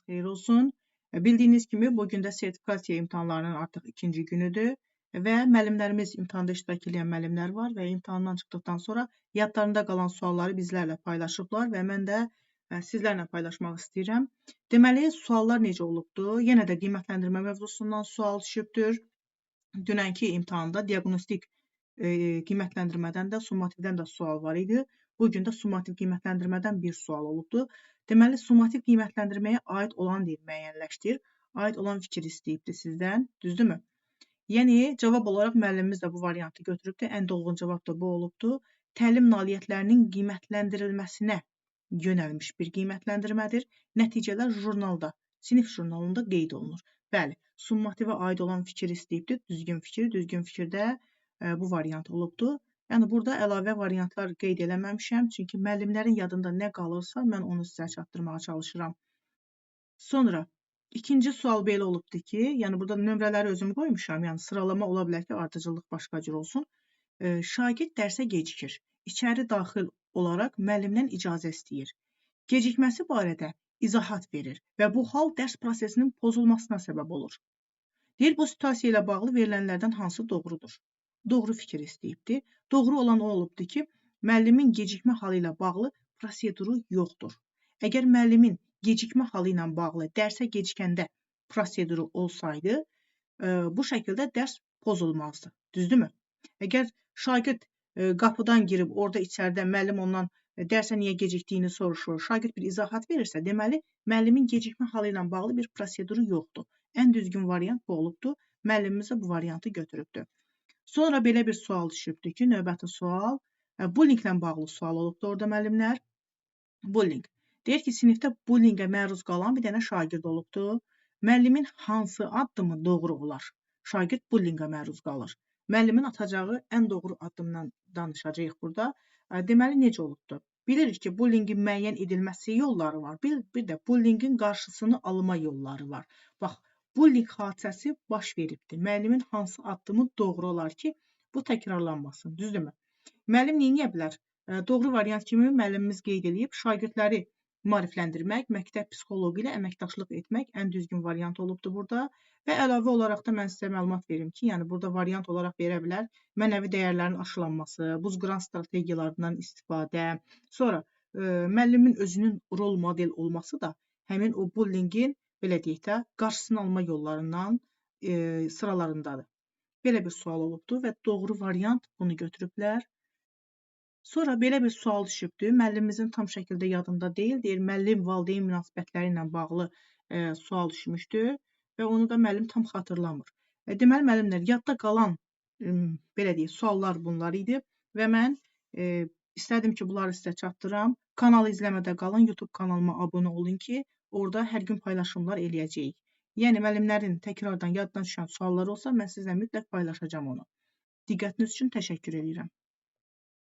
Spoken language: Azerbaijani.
Xeyir olsun. Bildiyiniz kimi bu gün də sertifikasiya imtahanlarının artıq ikinci günüdür və müəllimlərimiz, imtahanda iştirak edən müəllimlər var və imtahandan çıxdıqdan sonra yadlarında qalan sualları bizlərlə paylaşıblar və mən də sizlərlə paylaşmaq istəyirəm. Deməli, suallar necə olubdur? Yenə də qiymətləndirmə mövzusundan sual düşübdür. Dünənki imtahanda diaqnostik qiymətləndirmədən də, summativdən də sual var idi. Bu gün də summativ qiymətləndirmədən bir sual olubdur. Deməli, summativ qiymətləndirməyə aid olan deyir, müəyyənləşdir. Aid olan fikir istəyibdir sizdən, düzdürmü? Yəni, cavab olaraq müəllimimiz də bu variantı götürübdür. Ən dolğun cavab da bu olubdur. Təlim nailiyyətlərinin qiymətləndirilməsinə yönəlmiş bir qiymətləndirmədir. Nəticələr jurnalda, sinif jurnalında qeyd olunur. Bəli, summativə aid olan fikir istəyibdir. Düzgün fikir, düzgün fikirdə bu variant olubdur. Yəni, burada əlavə variantlar qeyd eləməmişəm. Çünki müəllimlərin yadında nə qalırsa, mən onu sizə çatdırmağa çalışıram. Sonra, ikinci sual belə olubdur ki, yəni burada nömrələri özüm qoymuşam, yəni sıralama ola bilər ki, ardıcıllıq başqa cür olsun. Şagird dərsə gecikir. İçəri daxil olaraq müəllimdən icazə istəyir. Gecikməsi barədə izahat verir və bu hal dərs prosesinin pozulmasına səbəb olur. Deyir, bu situasiya ilə bağlı verilənlərdən hansı doğrudur? Doğru fikir istəyibdir. Doğru olan o olubdur ki, müəllimin gecikmə halı ilə bağlı proseduru yoxdur. Əgər müəllimin gecikmə halı ilə bağlı dərsə gecikəndə proseduru olsaydı, bu şəkildə dərs pozulmazdı. Düzdürmü? Əgər şagird qapıdan girib orada içəridə müəllim ondan dərsə niyə gecikdiyini soruşur, şagird bir izahat verirsə, deməli, müəllimin gecikmə halı ilə bağlı bir proseduru yoxdur. Ən düzgün variant bu olubdur. Müəllimimiz də bu variantı götürübdür. Sonra belə bir sual düşübdür ki, növbəti sual bullyinglə bağlı sual olubdur orada müəllimlər. Bullying. Deyir ki, sinifdə bullyingə məruz qalan bir dənə şagird olubdur. Müəllimin hansı addımı doğru olar? Şagird bullyingə məruz qalır. Müəllimin atacağı ən doğru addımdan danışacağıq burada. Deməli, necə olubdur? Bilirik ki, bullyingin müəyyən edilməsi yolları var. Bir də bullyingin qarşısını alma yolları var. Bax, bullying hadisəsi baş veribdir. Müəllimin hansı addımı doğru olar ki, bu təkrarlanmasın, düzdürmü? Müəllim nə edə bilər? Doğru variant kimi müəllimimiz qeyd eləyib, şagirdləri maarifləndirmək, məktəb psixoloqu ilə əməkdaşlıq etmək ən düzgün variant olubdur burada. Və əlavə olaraq da mən sizə məlumat verim ki, yəni burada variant olaraq verə bilər mənəvi dəyərlərin aşılanması, buzqıran strategiyalarından istifadə, sonra müəllimin özünün rol model olması da həmin o bullyingin, belə deyək də, qarşısını alma yollarından sıralarındadır. Belə bir sual olubdur və doğru variant bunu götürüblər. Sonra belə bir sual düşübdür. Müəllimimizin tam şəkildə yadında deyil. Deyir, müəllim-valideyn münasibətləri ilə bağlı sual düşmüşdü və onu da müəllim tam xatırlamır. Deməli, müəllimlər, yadda qalan belə deyək, suallar bunlar idi və mən istədim ki, bunları sizə çatdıram. Kanalı izləmədə qalın, YouTube kanalıma abunə olun ki, orada hər gün paylaşımlar eləyəcəyik. Yəni, müəllimlərin təkrardan yaddan düşən sualları olsa, mən sizlə mütləq paylaşacağam onu. Diqqətiniz üçün təşəkkür edirəm.